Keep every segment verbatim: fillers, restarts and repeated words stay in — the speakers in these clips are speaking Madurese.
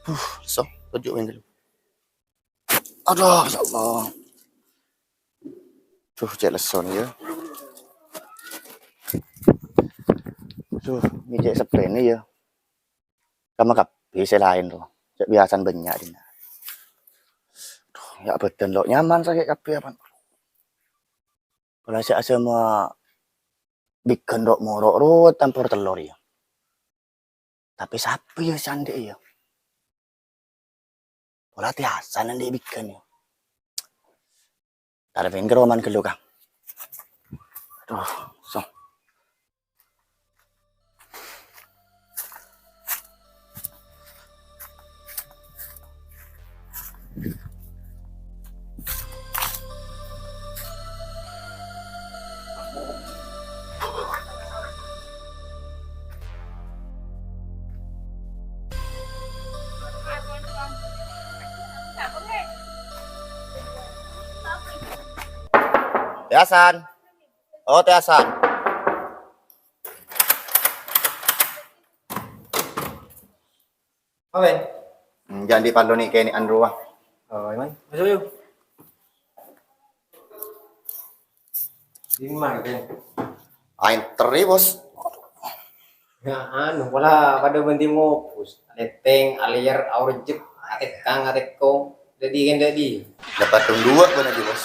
Huh, lesso, toju' wèng ghâllu. Aduh, ya Allah. Duh, cè' lesso nè, yâ. Duh, nè cè' seppèna, yâ. Kamma kabbhi sè laèn, rowa. Cè' biyasana bânnya' dinna'. Duh, yâ bhâdhân lo' nyaman sakè' kabbhi, apana. Pola sè asama bhighân ro'-moro' ro' campor tello rèya. Tapè sapa yâ sè andi' yâ? Pola tèyasan andi' bhighân yâ. Tara pèngker oman ghâllu, Kang. Aduh, so. Tèyasan. Oh, tèyasan. Awen. Hmm, jhâ' andi' parlo nè' kènè'an rowa. Oh, emang? Maso', yuk. Dimma, Ken? Aèng terri, Bos. Ya, anu, pola padâ bân dimma, Bos. Alètèng, alèyèr, aorjhep, atèkang, atèkong. Dâddhi, Ken, dâddhi. Dâpa' tong duwâ' bân lagi, Bos.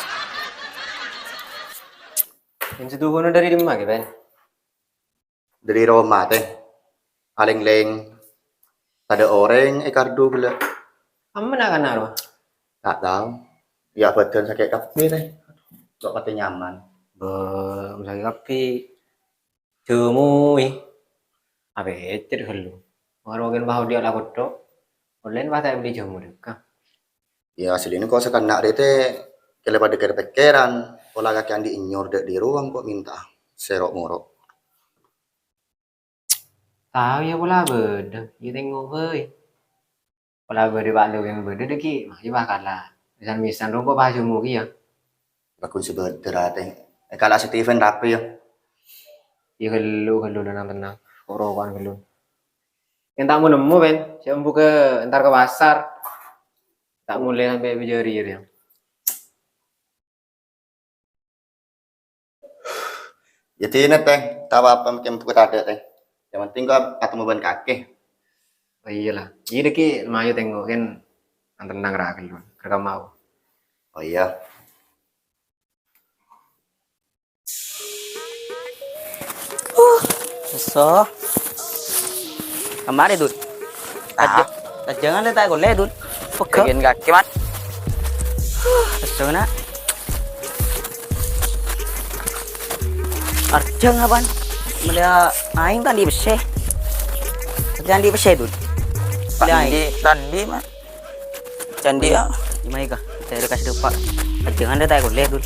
Yang setuhuna dari dimma, Ken? Dâri roma, Tè. Alèng-lèng tadâ' orèng è kardhu ghellâ'. Ammana kana rowa? Ta' tao. Yâ bhâdhân sakè' kabbhi, Tè. Ta' patè nyaman. Bâ, sakè' kabbhi. Jhâmoè. Apècèt ghâllu. Maro kèng pahodiya la kodho. Onlèn pas ta' èbelli jhâmo dâ' ka. Yâ, asli engko' sakanna' rè, Tè, kèlè padâ kèr-pèkkèran, pola kakè andi' ènyor dâ' dhiru engko' mènta'a sè ro'-moro'. Tao yâ pola bâdâ, yâ tengngo bhâi. Pola bâdâ pa' lo kèng bâdâ dâggi', ma' yâ bakalla. Misan-misan roko' pas jhâmo kèya. Bagus sè bâdâ ra, Tè. È kala' Steven rapi yâ. Yâ ghâllu, ghâllu, tenang-tenang. Ko'-roko'an ghâllu. Yèn ta' mo-nemmo, Pen, sè embu ka entar ka pasar. Ta' molè sampè' bâjâri rèya. Yâ, dinah, Tè. Ta' apa-apa, mungkin buka tadâ', Tè. Yang penting kok ketemu bân kakè. Oh, iyâ la. Iyâ, dâggi' mayu tengngo, kèng tenang ra, ghâllu. Kerka mau. Oh, iyâ. Huh, lesso. Kamma rè, Dul? Ah. Tajjhâng-, tajjhângan lè ta' kollè, Dul. Pegghâ'. Jhâgâin kakè, Mat. Huh, lesso, Na'. Arjhâng apaan? Mellèya aèng ta' andi' pèssè. Ta' andi' pèssè, Dul. Mellèya aèng. Tandi, tandi, Mat. Candi, ya. Gimana, Kak? Cari kasih depan. Jangan deh, tak boleh, Dul.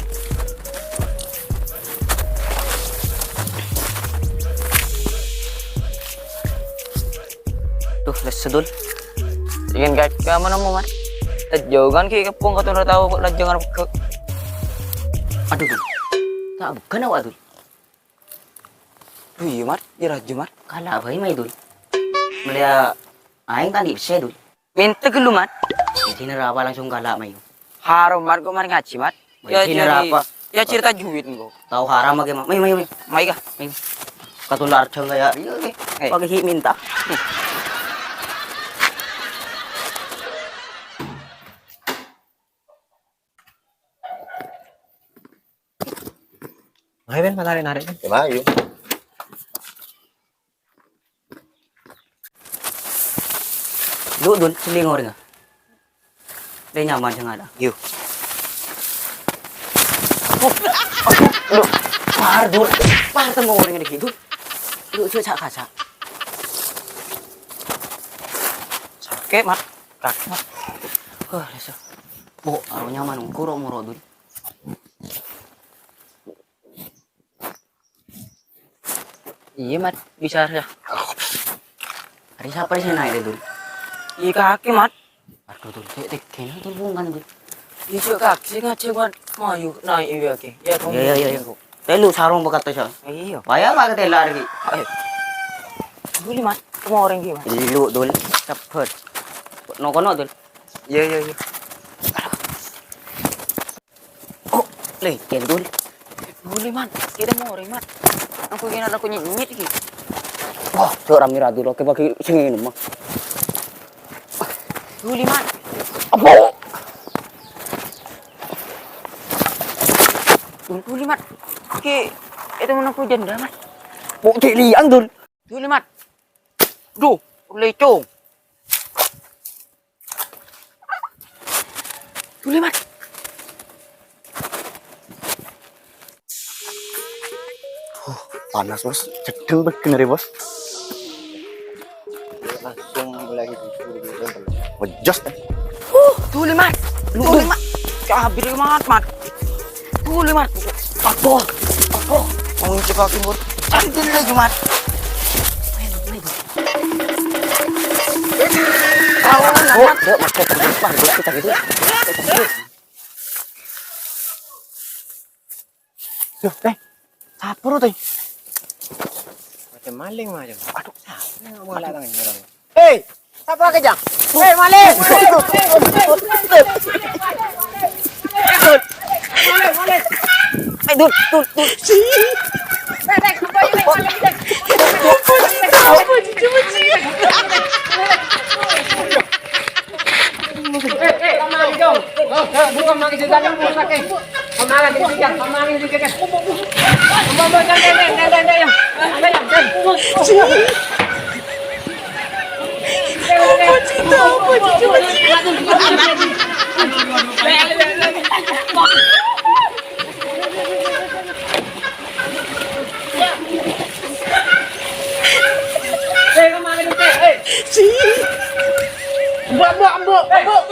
Tuh, lesso, Dul. Ingin gak kamu nemu, Mat? Jauh kan ki kepung kau tuh tahu kok lajang arep ke. Aduh, Dul. Tak bukan awak, Dul. Duh, iyâ, Mat. Iyâ, rajâ, Mat. Kala' bhâi, Mai, Dul. Mellèya aèng ta' andi' pèssè, Dul. Mènta ghâllu, Mat. Dinah ra apa langsung kala', Mai. Harum, Mat, kok marè ngajhi, Mat. Mai, ya, dinah ra apa? Ya, cerita juwit, engko'. Tao haram, Mai, Mai, Mai, Mai. Mai, kah? Mai. Katola' arjhâng kaya, iyâ, oke. Eh. Pakai hik minta. Ayo, Ben, matarik-narik, Ben. Ya, ayo. Lu, Dul, seling orangnya. Dia nyaman sing ada. Yuk. Oh, aduh, Dul. Par, Dul. Par tengok orangnya dikit, Dul. Lu, cek sak kasak. Sakit, Mat. Kaki, Mat. Wah, rasa. Bu, aku nyaman, kurang murah, Dul. Iya, Mat, bisa ya. Hari siapa sih naik itu? Iya, kaki, Mat. Aduh, tuh, cek, cek, kena tuh bukan tuh. Iya, cek, kaki sih ngajak, Mat. Mayu naik iya, kaki. Ya, kamu. Iya, iya, iya, iya. Telu sarung bekat tuh, Sal. Iya. Payah lah ketela lagi. Ayo. Dulu, Mat. Kamu orang gimana? Dulu, dulu. Cepet. Nongkono, Dul. Iyâ, iyâ, iyâ. Oh, lè, Dul. Dul, Mat. Kita mau, Mat. Aku kena aku nyenyit iki. Wah, cok rame ra, Dul. Oke, bagi sing ini mah. Dul, Mat. Apa? Dul, Mat. Ki, itu mana aku janda, Mat? Mau cek liang, Dul. Dul, Mat. Duh, lecong. Dul, Mat. Huh, panas, Bos. Cedeng bener ya, Bos. Langsung mulai gitu. Wajos, eh. Huh, Dul, Mat. Lu, Dul, Dul. Mat. Kabir, Mat, Mat. Dul, Mat. Apa? Apa? Mau ngecek kaki, Bos. Cari dulu lagi, Mat. Tahu, Oh, Mat. Dek, Mat, Mat, Mat, Mat, kita gitu. Loh, eh, sapa ro, Teh? Macam maling, macam. Aduh. Sapa yang ngomong larang ini orang? Hei, sapa lagi, Jang? Hei, maling! Maling, maling! Eh, Dul, Dul, Dul. Mbok, mbok, mbok, mbok.